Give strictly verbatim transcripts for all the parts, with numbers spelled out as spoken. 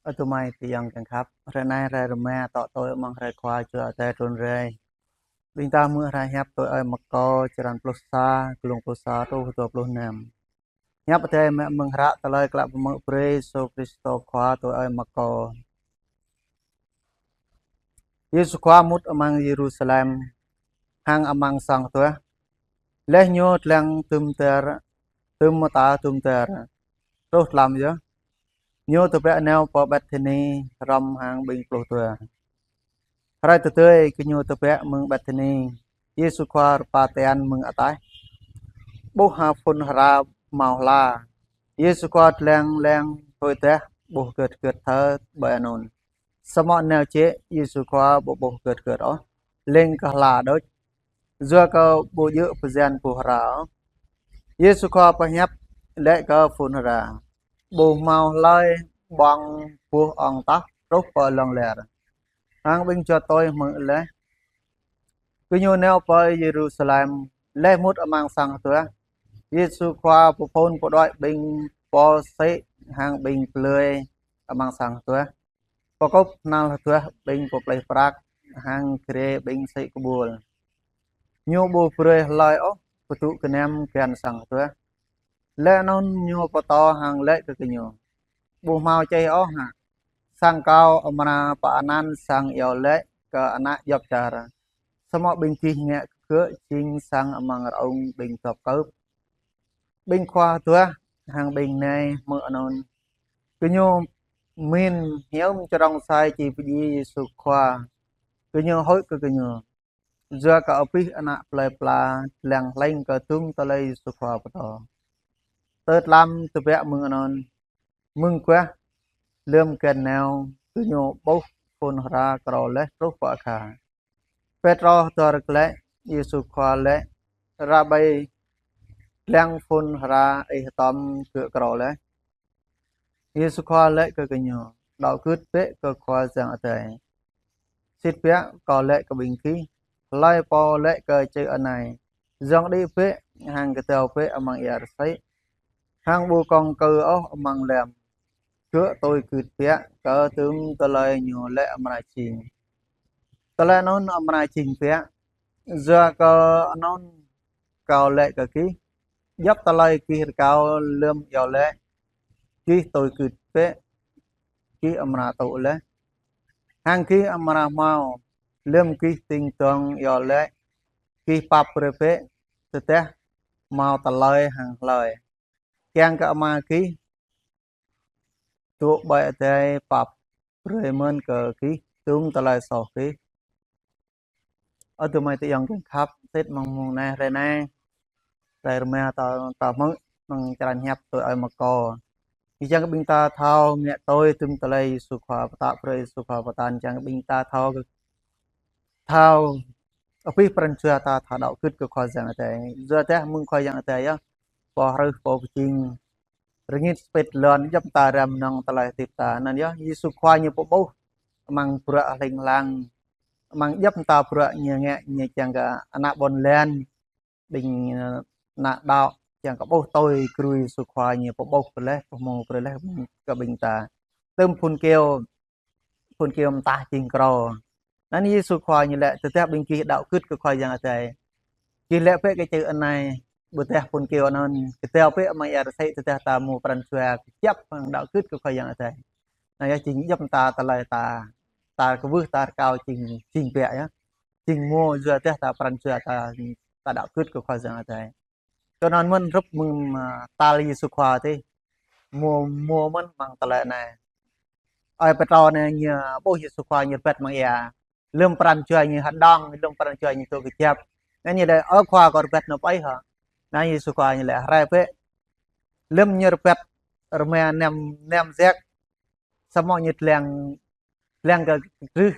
Ơ adơi amai ayŏng kiăng khăp, hrơi anai hrơi rơma, tŏ tui amăng hrơi Khua Jua Adai trŭn rai. Ƀing ta hmư̆ hră hiăp tui Ơi Markô, črăn pluh sa, glông pluh sa truh dua pluh năm. Hiăp Adai mă mơ̆ng hră Tơlơi Klă Pơmơak Brơi Yêsu Krist Khua tui Ơi Markô. Yêsu Khua mŭt amăng Yêrusalem, hăng amăng sang hơduah. Laih Ñu lăng tŭm dar, tŭm mơta tŭm dar, truh tlam yơh, Ñu tơbiă nao pơ Bêthani hrŏm hăng ƀing pluh dua. Hrơi tơdơi, gơñu tơbiă mơ̆ng Bêthani, Yêsu Khua rơpa tian mơ̆ng ataih, ƀuh ha phŭn hra hmâo hla. Yêsu Khua lăng lăng, huĭ dah ƀuh hơget hơget thâo ƀơi anŭn. Samơ̆ nao jĕ, Yêsu Khua ƀu ƀuh hơget hơget ôh, lêng kơ hla đôč, yua kơ ƀu djơ̆ pơjan boh hra ôh. Yêsu Khua pơhiăp laĭ kơ phŭn hra: Ƀu hmâo hlơi ƀơ̆ng boh ŏng tah truh pơ hlŏng lar. Hăng ƀing juăt tui hmư̆ laih. Gơñu nao pơ Yêrusalem, laih mŭt amăng sang hơduah, Yêsu Khua pơphŭn pơđuaĭ ƀing pô sĭ hăng ƀing plơi amăng sang hơduah, pơkŭp hnal hơduah ƀing pơplih prăk hăng grê ƀing sĭ kơƀul. Ñu ƀu brơi hlơi ôh pơtŭ gơnam găn sang hơduah. Laih anŭn Ñu pơtô hăng laĭ kơ gơñu: Ƀu hmâo čih ôh hă: Sang Kâo amra pơanăn sang iâu laĭ kơ ană djŏp čar? Samơ̆ ƀing gih ngă kơ gơ̆ jing sang amăng rơ̆ng ƀing dŏp kơp. Ƀing khua hơduah hăng ƀing nai hmư̆ anŭn, gơñu mĭn hiưm čơrŏng sai či pơdjai Yêsu Khua. Gơñu huĭ kơ gơñu, yua kơ abih ană plơi pla lăng hlĕng kơ tŭm tơlơi Yêsu Khua pơtô. Tơ tlam tơbiă mơ̆ng anŭn, mơguah lơ̆m găn nao, gơñu ƀuh phŭn hra krô laih truh pơ akha. Pêtrô hơdơr glaĭ, Yêsu Khua laĭ: Rabi, lăng phŭn hra Ih hơtŏm gơ̆ krô laih. Yêsu Khua laĭ kơ gơñu: Đaŏ gưt bĕ kơ Khua Yang Adai. Sĭt biă Kâo laĭ kơ ƀing gih, hlơi pô laĭ kơ čư̆ anai: Yŏng đĭ bĕ hăng kơdâo bĕ amăng ia rơsĭ, hăng ƀu kŏng kơ ôh amăng lăm, gơ̆ tui gưt biă kơ tŭm tơlơi ñu laĭ amra jing, tơlơi anŭn amra jing biă. Yua kơ anŭn Kâo laĭ kơ gih, djŏp tơlơi gih rơkâo lơ̆m iâu laĭ, gih tui gưt bĕ, gih amra tŭ laih, hăng gih amra hmâo. Lơ̆m gih dĭng dŏng iâu laĭ, gih pap brơi bĕ, tơdah hmâo tơlơi hăng hlơi, kiăng kơ Ama gih dŏ ƀơi adai pap brơi mơ̆n kơ gih tŭm tơlơi soh gih. Ơ adơi amai ayŏng kiăng khăp, sĭt mơ̆ng mông anai, hrơi anai, hrơi rơma, ta, ta hmư̆ mơ̆ng črăn hiăp tui Ơi Markô. Ñu čang kơ ƀing ta thâo ngă tui tŭm tơlơi Yêsu Khua pơtă brơi, Yêsu Khua pơtă, čang kơ ƀing ta thâo, thâo abih pran jua ta thâo đaŏ gưt kơ Khua Yang Adai. Yua dah mơ̆ng Khua Yang Adai yơh pô hrih, pô pơjing rơngit spet lŏn, djŏp ta răm nong tơlơi hơdip ta. Anŭn yơh, Yêsu Khua Ñu pơƀuh amăng bruă hling hlang, amăng djŏp ta bruă Ñu ngă, Ñu čang kơ ană ƀôn lan, ƀing, ơ, ană đaŏ, čang kơ ƀuh tui gru Yêsu Khua Ñu pơƀuh brơi laih, pơhmu brơi laih kơ ƀing ta. Tơm phŭn kơyâo, phŭn kơyâo mơtah jing krô. Anŭn Yêsu Khua Ñu laĭ: Tơdah ƀing gih đaŏ gưt kơ Khua Yang Adai, gih laĭ bĕ kơ čư̆ anai, ƀôdah phŭn kơyâo anŭn, kơdâo bĕ amăng ia rơsĭ. Tơdah ta hmâo pran jua kơjăp hăng đaŏ gưt kơ Khua Yang Adai, anŭn yơh jing djŏp ta tơlơi ta, ta kwưh ta rơkâo jing, jing biă yơh. Jing hmâo yua dah ta pran jua ta, ta đaŏ gưt kơ Khua Yang Adai. Tui anŭn mơ̆n hrup mơ̆ng, ơ, tal Yêsu Khua tih. Hmâo, hmâo mơ̆n amăng tơlơi anai. Ơi Pêtrô anai ñu ƀuh Yêsu Khua Ñu rơbat amăng ia. Lơ̆m pran jua ñu hơđong, lơ̆m pran jua ñu tŭ kơjăp. Anŭn ñu laĭ: Ơ Khua, kâo rơbat nao pơ Ih hă? Anŭn Yêsu Khua Ñu laĭ: Rai bĕ. Lơ̆m ñu rơbat rơma năm, năm jak, samơ̆ ñu lăng, lăng kơ krưh,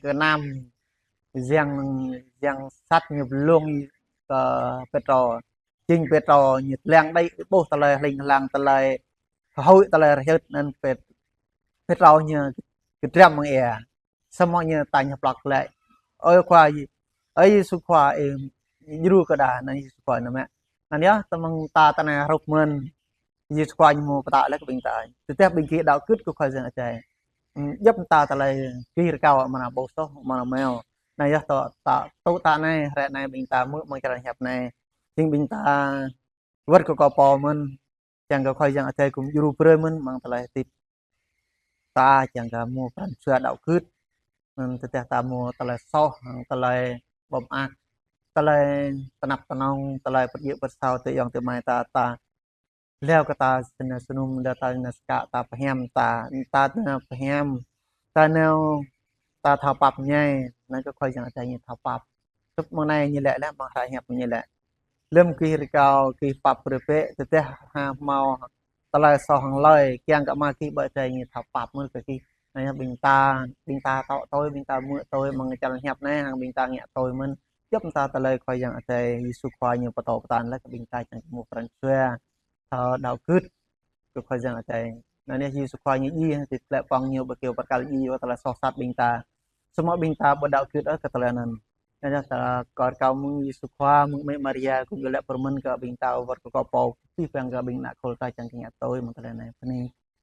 kơ nam, yang, yang sat ñu blung kơ Pêtrô. Jing Pêtrô ñu lăng đĭ ƀuh tơlơi hling hlang, tơlơi huĭ, tơlơi rơhit, anŭn Pê-, Pêtrô ñu kơdrăm amăng ia. Samơ̆ ñu tañ hơplăk laĭ: Ơ Khua, ơ Yêsu Khua, Ih djru kơ đa. Anŭn Yêsu Khua Ñu mă. Anŭn yơh, tơmăng ta tơ anai hrup mơ̆n. Yêsu Khua Ñu hmâo pơtă laih kơ ƀing ta. Tơdah ƀing gih đaŏ gưt kơ Khua Yang Adai, djŏp ta tơlơi gir kâo mơna ƀuh soh mơna meo. Anai yơh tŏ ta tŭ ta anai, hrơi anai ƀing ta hmư̆ mơ̆ng črăn hiăp anai. Jing ƀing ta wơ̆t kơ kâo pô mơ̆n, kiăng kơ Khua Yang Adai gum djru brơi mơ̆n mơ̆ng tơlơi hơdip ta, kiăng kơ hmâo pran jua đaŏ gưt. Anŭn tơdah ta hmâo tơlơi soh, hăng tơlơi ƀơ̆ng mơak, tơlơi tơnap tơnong, tơlơi pơdjai pơsao tơ ayŏng tơ amai ta, ta leo kơ ta sơnŭm, leo ta nă skă, ta pơhiam, ta, ta nă pơhiam, ta nao, ta thâo pap ñai, anŭn kơ Khua Yang Adai ñu thâo pap. Tŭp mơ̆ng anai ñu lĕ lĕ, mơ̆ng hră hiăp ñu lĕ. Lơ̆m gih rơkâo, gih pap brơi bĕ, tơdah ha hmâo tơlơi soh hăng hlơi, kiăng kơ Ama gih ƀơi adai ñu thâo pap mơ̆n kơ gih. Anai yơh ƀing ta, ƀing ta tŏ tui, ƀing ta hmư̆ tui mơ̆ng črăn hiăp anai, hăng ƀing ta ngă tui mơ̆n. Djŏp ta tơlơi Khua Yang Adai, Yêsu Khua ñu pơtô pơtăn laih kơ ƀing ta kiăng kơ hmâo pran jua thâo đaŏ gưt kơ Khua Yang Adai. Anai yơh Yêsu Khua ñu djai, hăng tơlơi pơ̆ng ñu ƀơi kơyâo bơrkal djai, wơ̆t tơlơi soh sat ƀing ta. Samơ̆ ƀing ta ƀu đaŏ gưt ôh kơ tơlơi anŭn. Anai yơh ta kor kâo mơ̆ng Yêsu Khua, mơ̆ng amĭ Maria, gum djru lĕ pơmĭn kơ ƀing ta wơ̆t kơ kâo pô, tui pơhiăp kơ ƀing ană khul ta kiăng kơ ngă tui mơ̆ng tơlơi anai. Bơni.